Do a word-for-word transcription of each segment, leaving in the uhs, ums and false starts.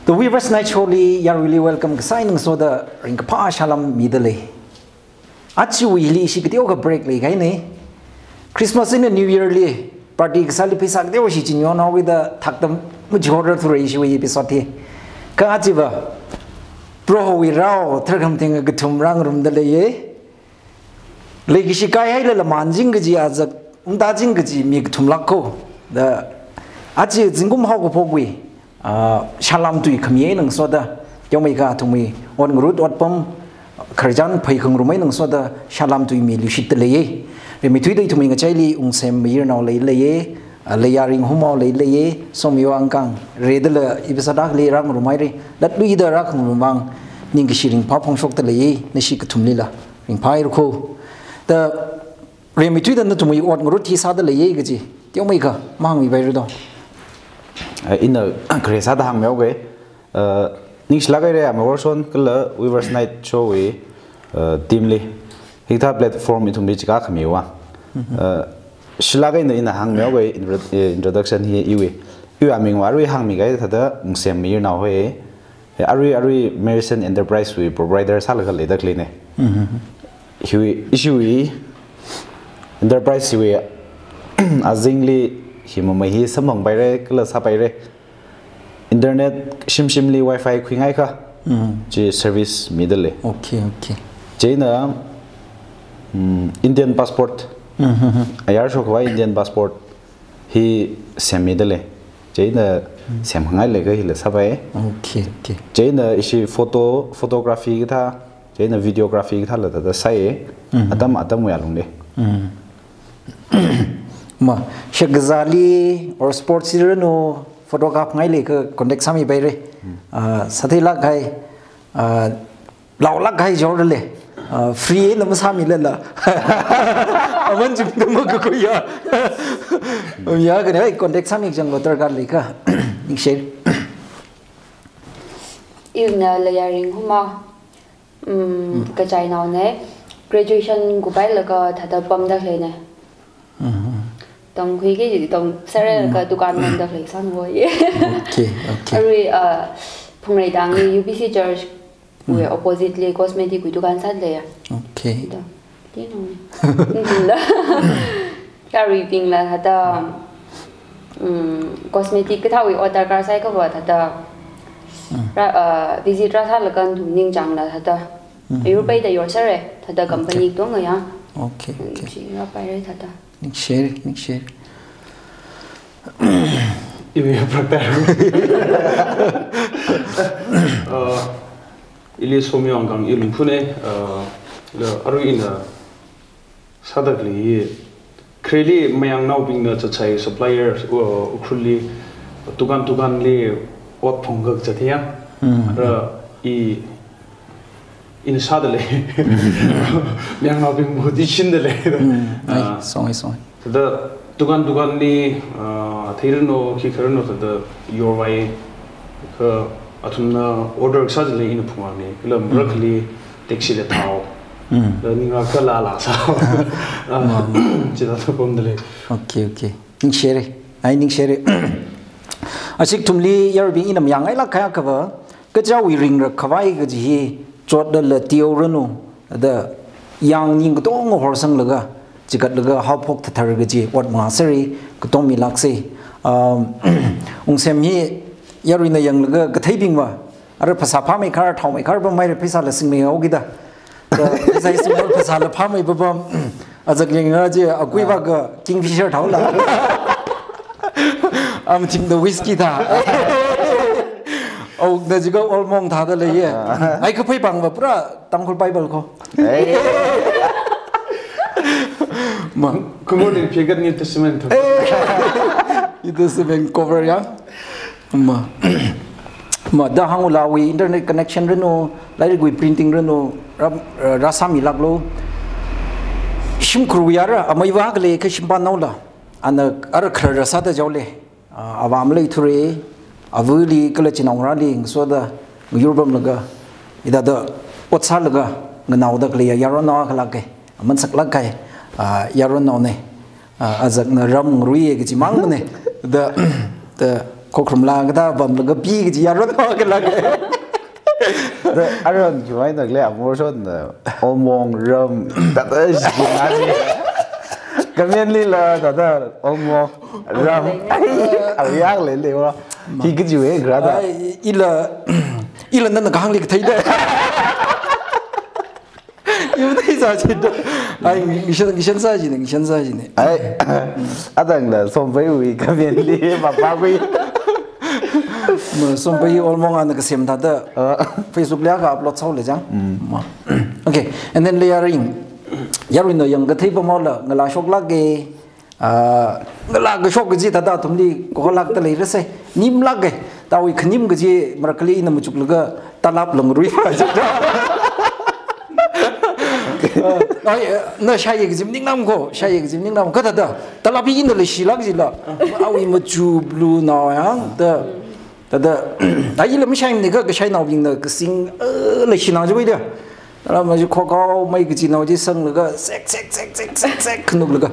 The Weavers Night Show li yaruili welcome kasā eina ngasoda ringkaphā salām mida lei. Ajawuili ishi kateokha break leikahaina. Christmas eina New Year li party kasāli pheisā kateo ishi chinyon haokida thakta machihorar thura ishiwui episode hi. Kha aja va Prohowui rao tharkhamathenga kathum rāngarumda leiya. Leikashi kaihailala manjing kaji azak, ungtā jing kaji mi kathum lāka. Da aja zingkum haokaphokwui, ah, salām tui khami eina ngasoda, teomeikha athumwui ot ngarut otpam, khararchan phei khangarum eina ngasoda salām tui miluishitda leiya. Rimeithuida ithumwui ngachaili Ungsem Mayirnao leileiya, ah, Leiya Ringhumao leileiya, Somyo Angkang, redala episode akhali rāngarumhaira, latluida rākhangarum vang, ningkashi ringphā phongshokda leiya, nashi kathumlila ringphāhaira ko. Da rimeithuida nathumwui ot ngarut hi sāda leiya kaji teomeikha mahāngmipaira do. Eh, ina khare sāda hāngmihaoga. Eh, ningshilāk haira Amei Worshon kala Weavers Night Show wui, eh, team li. Hikathā platform ithumli chikā khami vang. Eh, shilāk eina ina hāngmihaoga intro-, eh, introduction hi iwui. Iwui aming va arui hāngmikahai thāda Ungsem Mayirnao hoi. Arui, arui Meriscent Enterprise wui proprietor sālaga leida khaleina. Hiwui, ishiwui enterprise hiwui azingli hi mamai hi samphangpaira, kala sāpaira. Internet shimshimli wifi khuingaikha, chi service mida lei. Okay, okay. Chieina, mm, Indian passport. Ayar shokhavai Indian passport hi semmida lei. Chieina semkhangai leiakha hila sāpai. Okay, okay. Chieina ishi photo, photography kathā, chieina videography kathāla thāda sāya. Atam, atamwui alungli. Ma, shakazāli or sports li ranu, photo kapngai leiakha contact sāmipaira. Ah, sātheilāk kahai, ah, laolāk kahai jor lei. Ah, free eina masāmilala. Aman chungda makakhuiya. Ya, khanai contact sāmi kachanglo darkar leiakha. Ningshi. Ina Leiya Ringhumao. Mm, kachainaona. Graduation kuphailaga thāda pamda khaleina. Tangkhuiki tang sālaga dukan pamda khalei sāngoi. Okay, okay. Arui, ah, Phungreitangli U B C Church wui opposite li cosmetic wui dukan sāda leiya. Okay. Da. Tino. Nda. Yaruibingla thāda, mm, cosmetic kathāwui order kasāi kava thāda. Ra, ah, visit rāsālaga nathum ningchāngla thāda. Ayur peida yorsāra, thāda company katonga ya. Okay, okay. Chi rāpaira thāda. Ningshi, ningshi. Iwui practice. Uh, ili Somyo Angkang, i Lungphuna, uh, la arui ina sāda khalei hi, khareli mayangnaobingna zatzai supplier, uh, Ukhrulli, dukan dukanli ot phungkazat hiya. Ra i, ina sāda lei. Mayangnaobingwui hi shinda lei. Ai, ah, song, ai, song. Thāda dukan dukanli, ah, theiranu, khikharanu thāda yorvai, kha athumna order sāda lei ina phungvāna. Kala marakhali taxi la thao. La ningra kala la sā. Ah, chithāda pamda lei. Okay, okay. Ningshira. Ai, ningshira. Ashik thumli yaruibing ina mayangngailāk kahai akhava, kachichāwui ringrakhavai kaji hi chotlala teoranu, da yangning katonga horsanglaga, chikatlaga haophok thathar kaji ot mangāsāra, katong milāksa. Um, Ungsem hi yaruina yanglaga katheibingva, ara phasā phāmeikhar, thaomeikhar pamhaira, pheisāla singmei haokida. Da, pheisā singmei phasāla phāmei papam. Azak yanglaga chi, akui va ka Kingfisher thaola. Amathingda whisky thā. Okna jiakha Old Monk thāda leiya. Ai, kaphei pāngva pura Tangkhul Bible ko. Hey. Ma. Kumodin phegat New Testament thaola. New Testament cover ya. Ma. Ma, da hāngulawui internet connection ranu, lairikwui printing ranu, ra, ra, rāsāmilāklu. Shimkhurwui ara, ameiva khalei kha shimpānaola. Ana ara kharar sāda jaole. Ah, avā maleithura, avali kala chinaongarāli ngasoda, ngayur pamlaga, hithāda ot sālaga, nganaoda khaleiya yaronnao akha lāka, aman saklāk kahai, ah, yaronnaona. Ah, azakna ram ngaruiya kaji mangmana. Da, da, Khokharum la kathā pamlaga pi kaji yaron haokalāka. Da aron khiwuivang khala amor shonna, Olmong, Ram, thāda shichinna chi. Kamenlila thāda Olmong, Ram. Ai, ayak leile wa. Hi kajiwui kharā da. Ai, ila, ila nana kahāngli kathei da. Iwui thei sā chi da. Ai, ngishan, ngishan sā chi ne, ngishan sā chi ne. Ai, atangla Sompaiwui kamenli, mapakhui. Ma, Sompai Olmong ana kasem thāda. Ah. Facebook li akha upload sāhaole chang. Mm. Ma. Okay, and then la yaruina. Yaruina yang kathei pamhaola, ngalā shoklāka. Ah, ngalā kashok kaji thāda athumli kholākta leirasai. Nimlāka. Tawui khanim kaji marakhali ina machuklaga talap langrui pa jida. Ah, ai, eh, na shāye kaji maningnam ko, shāye kaji maningnam ko thāda. Talap hi ina leishilāk jila. Awui machu blue nao yang da. Thāda, ai ila mashaimana ka, kashainaobingna kasing, eh, leishinao jiwui da. Thāda maji khokao mai kachinao chi sanglaga, sek, sek, sek, khanukla ka.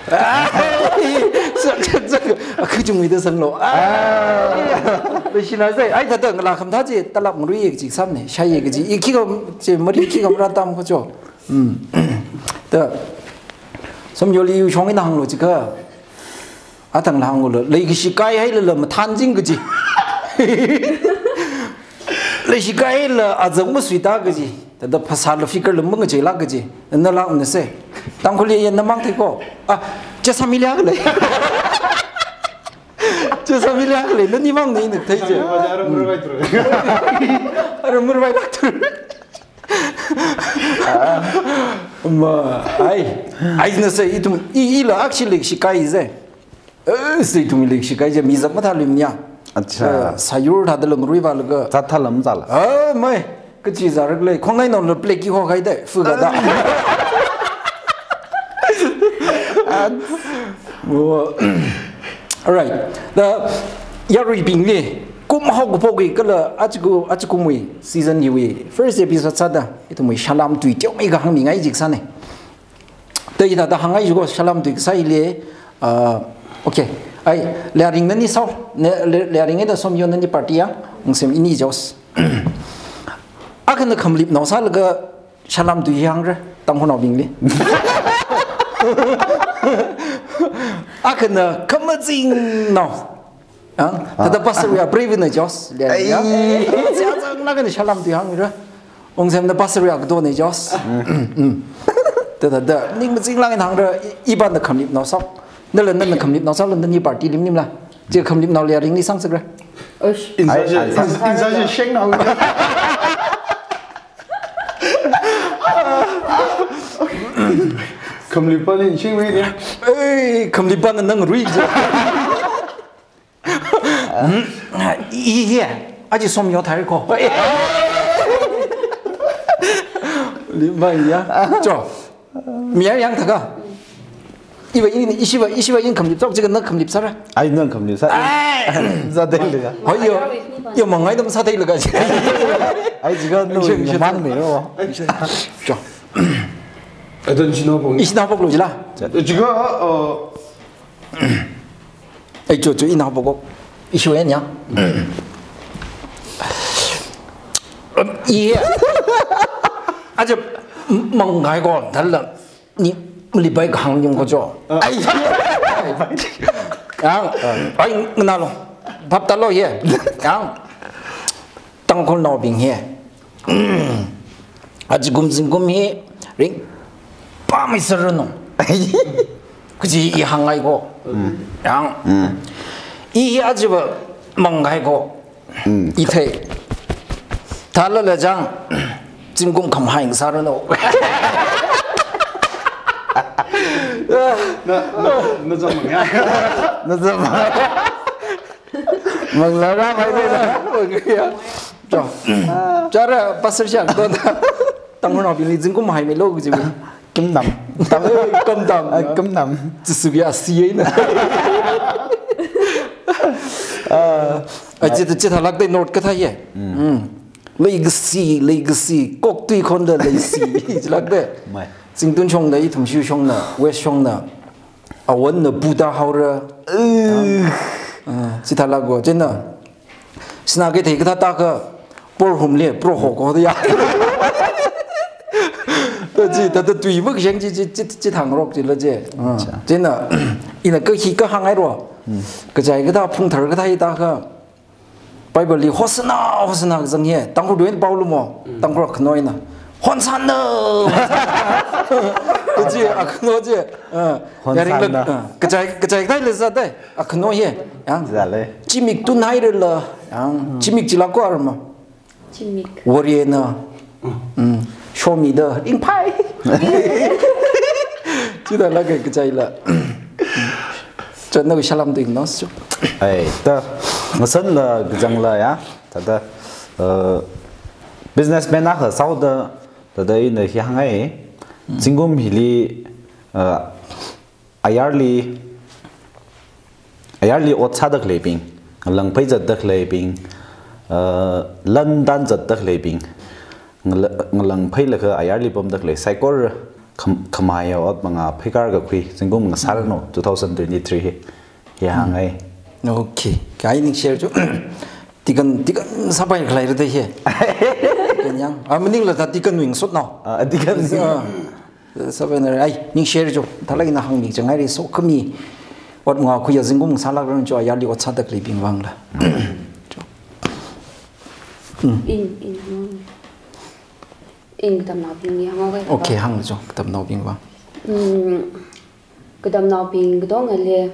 Ai, sek, sek, sek. Akha chungmeida sanglo. Ai. Leishinao sai, ai thāda ngalā khamathā chi, talap ngaruiye kaji sāmana, shāye kaji, i khikha, chi mari khikha mara tam kho cho. Hmm. Da, Somyoli yu shong ina hānglo jiakha. Atang la hānglo, leikashi kaihailala mathānching kaji. Leishi kaihaila azang masuita kaji. Thāda phasāla figure la mangacheilāk kaji. Nalākna sai. Tangkhulli yan namang thei ko. Ah, chi sāmili akha lei. Chi sāmili akha lei. Nani mangna ina thei chi. Ara murvai lākthur. Ma, ai, ai na sai ithum, i, ila akshi leikashi kai sai. Eh, sai ithum leikashi kai sai, mi zak mathāluimana. Acha. Eh, sāyur thāda langrui vālaga. Zat thālam zala. Ah, mai, kachi zārak lei, khongnainaola pleki ho kai dai, fu ga da. Wo. Alright. Da yaruibingli, kum haokaphokli kala ajaku, ajakumwui season hiwui first episode sāda, ithumwui shalam tui teomeikha hāngmingai jisāna. Da hithāda hāngngai jiko shalam tui kasā hili, ah, okay. Ai, Learing nani sāo, ne, Le-, Learing eina Somyo nani party ya, Ngasemli ini jaos. Akhana khamlipnao sālaga, shalam tui hāngra, Tangkhulnaobingli. Akhana khamazingnao. Ah, thāda pastor ya brave na jaos, le, ya. Ai. Siya zang laga ni shalam tui hāngra. Ungsemna pastor ya kado na jaos. Mm. Thāda, thāda, ning mazing laga ni hāngra, i, ibanna khamlipnao sāo. Nala nana khamlipnao sāo, nani party li maningla. Chi khamlipnao Learingli sangsakra. Ush. Insa ai, chi, ai, ins-, insa chi sheng nao. Khamlipa ni shing wui ni. Ei, khamlipa na nang rui ji. Hmm, i, i, aji Somyo thai ko. Lipa ya. Cho. Miya yang thaka. Iva in, ishiva, ishiva in khamlip sok, jiga na khamlip sāra. Ai, na khamlip sā. Ai. Sātheila. Hoi yo. Yo mangai dam sātheilaga. Ai, jiga no, sheng, sheng. Man me ro. Cho. Adon shino bong. Ishina bok lo jila. Jiga, uh, ai, cho, cho, ina bok. Ishiva ya. Iya. Aja mangai ko, thāla. Ni malibai kahāng yung ko cho. Ah. Ai. Yang, ai, nganālo. Bhap talo ye. Yang, Tangkhulnaobing ye. Aji kum zingkum hi ringphāmei sāranu. Kaji i hāngngai ko. Mm. Yang. Mm. I hi ajiva mangai ko. Mm. I thei. Thālala chang, zingkum khamahai sāranu. Na, na, na zam ya. Na zam. Manglara mai de na. Manglara. Cho. Chara pastor shang to na. Tangkhulnaobingli zingkum mahaimeilo kaji. Kamnam. Tam. Kamnam. Ai, kamnam. Jisugi asi ye na. Ah, ai, chithā, chithālāk de note kathā ye. Mm. Mm. Legacy, legacy, kok tui khon da legacy. Chilāk de. Mai. Zingtun shongna, ithum shu shongna, West shongna. Awan na buda haora. Uh. Ah, chithālāka, chieina. Sinā kathei kathā tākha, por humli, pro ho ko ya. To chi, thāda tui makasheng chi, chi, chi, chithāngarok chila chi. Ah, Acha. Chieina, ina kahi kahāngngairo. Hmm. Kachai kathā, phungthar kathā hi tākha, Bible li Hosanna, Hosanna kazang hi. Tangkhul tuina pao lumo. Mm. Tangkhul akhano eina, "Hosanna! Hosanna!" Chi akhano chi. Ah, Hosanna. Yaringla, ah, kachai, kachai kathāli zat dai. Akhano hi. Yang. Zale. Zimik tunhairala. Yang. Mm. Zimik chila ko arma. Zimik. Warrior na. Mm. Show me the ringphai. Chithālāka kachaila. Chānao salam tuingna su. Ai, ta, ngasānla kazangla ya. Thāda, uh, businessman akha sāhaoda, thāda ina hi hāngngai. Mm. Zingkum hili, uh, ayarli, ayarli ot sāda khaleibing, ngalāng phei zatda khaleibing, uh, lan tan zatda khaleibing, ngala-, ngalāng pheilaga ayarli pamda khalei saikora kham-, khamahaiya ot manga pheikar kakhui, zingkum ngasāranu, two thousand twenty-three hi, hi hāngngai. Okay, kai ningshi haira chu. Tikan, tikan sāpai khalei rada hi. Tikan yang, ah, maningla thā tikan wing sot nao. Ah, tikan. Ah. Sāpai nara, ai, ningshi haira chu, thālāk eina hāngmi chang haira, sokhami ot manga khuiya zingkum sālākranu chu, ayarli ot sāda khaleibing vangla. Chu. Mm. In, in, mm. In katamnaobingli hānghaoga. Okay, hānglu chu, katamnaobing vang. Mm, katamnaobing katongali,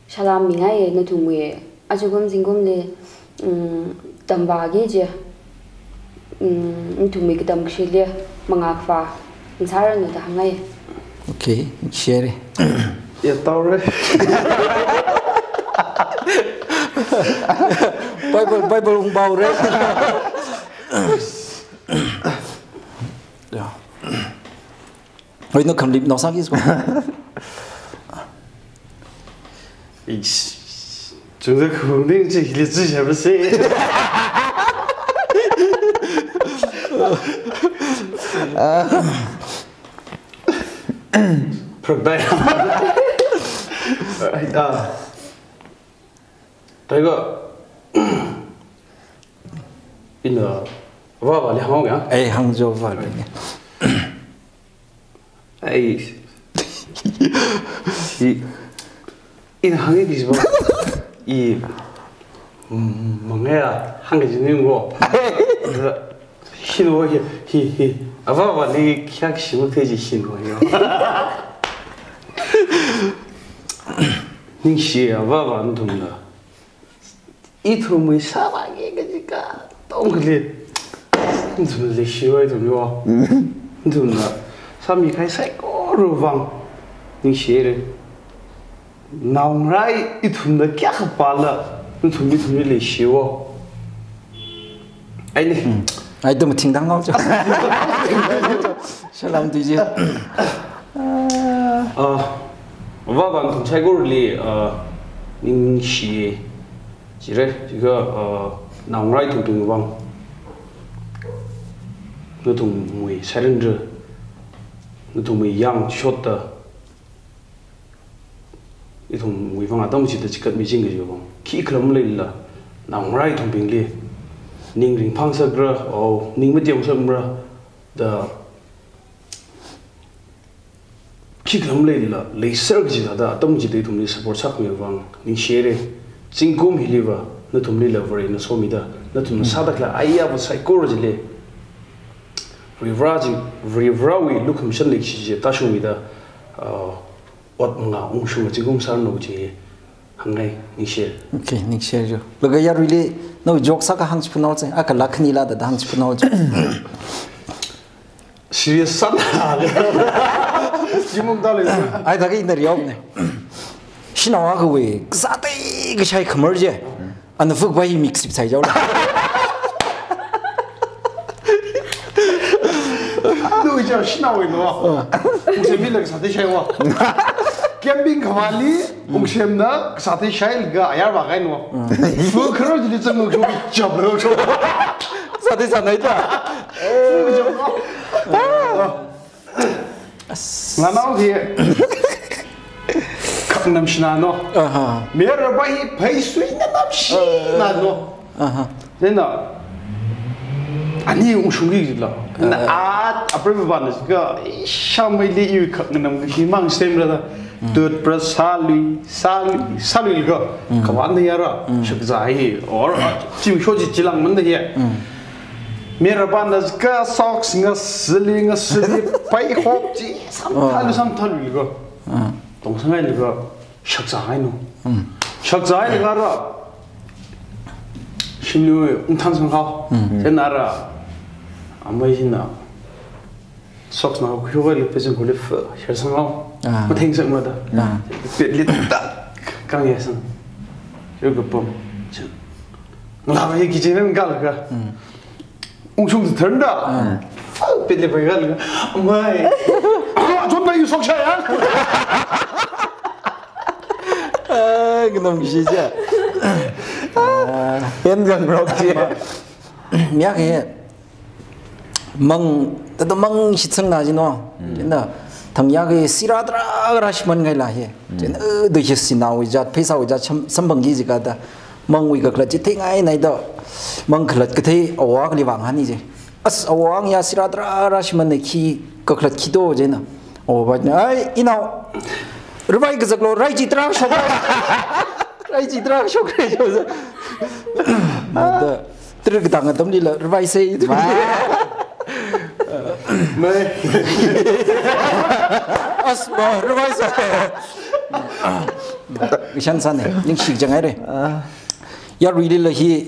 salam mingai nathumwui, ajakum zingkumli, mm, tamvāki kaji, mm, nathumwui katam kashili mangā khavā ngasāranu da hāngngai. Okay, share. Ya, taore. Bible, Bible ungbaore. Ya. Hoi, na khamlip nao sāki su. Ish. Chungda khungding chi hili chi sheba se. Prak dai. Ai, ah. Taiga, ina, avāvali hānghaoga. Ai, hāngjo avāvali. Ai, i, ina hāngki kajiva, i, mm, mangaya hāngki kaji ningo. Hino hi, hi, hi. Avāvali kayākha shimkhur kaji hino hi. Ningshi avāva nathumna. Ithumwui sāvāki kaji katongali. Nathumna leishihaira ithumli. Nathumna sāmikahai saikora vang ningshi haira. Naongarā ithumna kayākha pāla, nathum ithumli leishihaowa. Aini. Hmm. Ai, ithum thingdang ngao cha. Salam tuiji. Ah, avāva nathum saikorali, ah, ningshi jira, jiakha, ah, naongarā ithumbing vang. Nathumwui surrender, nathumwui yang shotda, ithumwui vang atam chida chigatmi ching kajiwui vang. Khikha lam leilala, naongarā ithumbingli, ning ringphā ngasakra, o, ning mateo ngasakra, da, khikha lam leilala, leiser kaji thāda, atam chida ithumli support sākhamiwui vang, ningshi haira. Zingkum hiliva, nathumlila Varena somida, nathumna sāda khalei ayāva saikora chili, Varivara chi, Varivarawui lukhamashan leikashi chi tāshungmida, ah, ot manga ungshunga zingkum sāranu chi hāngngai, ningshi. Okay, ningshi jo. Laga yaruili, nawui joke sākha hāngchiphuno che, akha lakh khanila da hāngchiphuno che. Serious sāna. Jimum dale. Ai, thāki ina rihaone. Shanao akhawui, kasātei kashai khamar chi. Ana fuk bai mik sip sai jaola. Nawui chi shanao wui no. Ungshemli kasātei shaiwa. Camping khavāli, ungshemna kasātei shailaga ayar vākahaino. Fuk kharar chili zangmang shok, chapla shok. Sātei sānai ta. Fuk chapla. As. Nganao hi. Kha, Namshina no. Aha. Mera ba hi phei sui na namshina no. Aha. Then, uh, ani ungshungki jila. Na at apre ba na ka shamai li yu ka nam ki mang stem la. Toothbrush sālui, sālui, sālui ka. Kawan da yara. Shakzai or chim shoji chilang man da ye. Mera ba na ka socks nga sili nga sili pai hop ji sam thalu sam thalu ka. Tong sangai li ka. Shakzā hainu. Shakzā hainu kara. Shimli ungthan sang hao. Then ara. Amai sina. Socks na khuwa li pezin khuli share sang hao. Matheng sang mada. Pet li ta. Kang ya sang. Yo ka pom. Ngala ye kijen ngal ka. Ungshung turn da. Pet li pai kala. Amai. Chon na yu sok sha ya. Ai, kanam shi ja. Pen gang rok ji. Miak he. Mang, tata mang shitsang na jino. Jina, thang ya ke sira tra ra shiman ngai la he. Jina, do shi sina wi jat, pheisā wi jat, sam, sambang ji jika da. Mangwui kakhalat chi theingai nai da. Mang khalat kathei awa kali vang hani je. As awa ang ya sira tra ra shiman ne khi kakhalat khi to je na. Awa ba na, "Ai, inao. Ravai kazak lo, rai chi tra shok. Rai chi tra shok rai jo." Na da. Tri kadang atam li la, ravai sei. Mai. As ba, ravai sei. Ishan sane, ningshi jangai re. Yarui li la hi,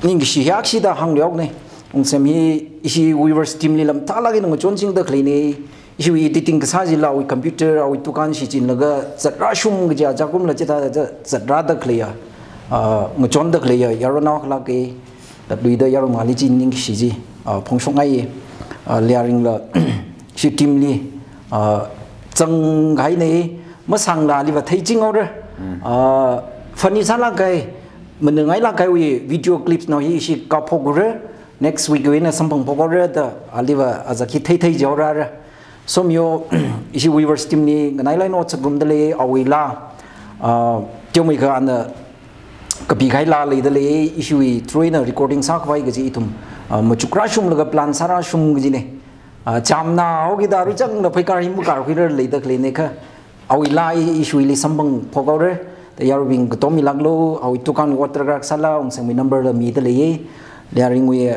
ningshi hiak shi da hāng liok ne. Ungsem hi, ishi viewers team li lam thala ki nung chon jing da khalei ne. Ishi wui editing kasā ji la wui computer, awui tukan shi chin laga zatra shum kaja jakum la chita zatra da khalei ya. Ah, ngachon da khalei ya, yaro nao khala ke. Tat lui da yaro mali chi ningshi ji. Ah, phongshok ngai. Ah, Liaring la, shi team li. Ah, zang hai ne. Masang la li va thei jing ora. Ah, funny sā la kai. Manung ai la kai wui video clips no hi shi ka phok ura. Next week wui na sampang phok ura da. Ali va azaki thei thei jaura ra. Somyo, ishi viewers team li, nganai lai no chagrum da le, awui la. Ah, tiomai ka ana, kapi khai la lei da le, ishi wui through na recording sā khavai kaji ithum. Ah, machuk ra shum laga plan sā ra shum kaji ne. Ah, cham na, ho ki da ru chang na phai kar hi mu kar khui ra lei da khalei ne ka. Awui la i, ishi wui li sambang phok ura. Da yarui bing katom mi lak lo, awui tukan wui ot tarkar sā la, ungseng mi number la mi da le. Liaring wui,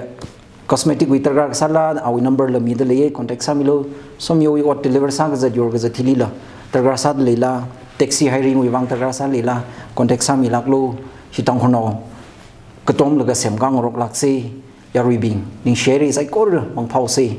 cosmetic wui tarkar sā la, awui number la mi da le, contact sā mi lo, somyo wui ot deliver sā kazat yor kazat thili la, tarkar sā da le la, taxi hiring wui vang tarkar sā le la, contact sā mi lak lo, shi tang khono, katom laga sem kang rok lak se, yarui bing, ningshi re sai kor, mang phao se.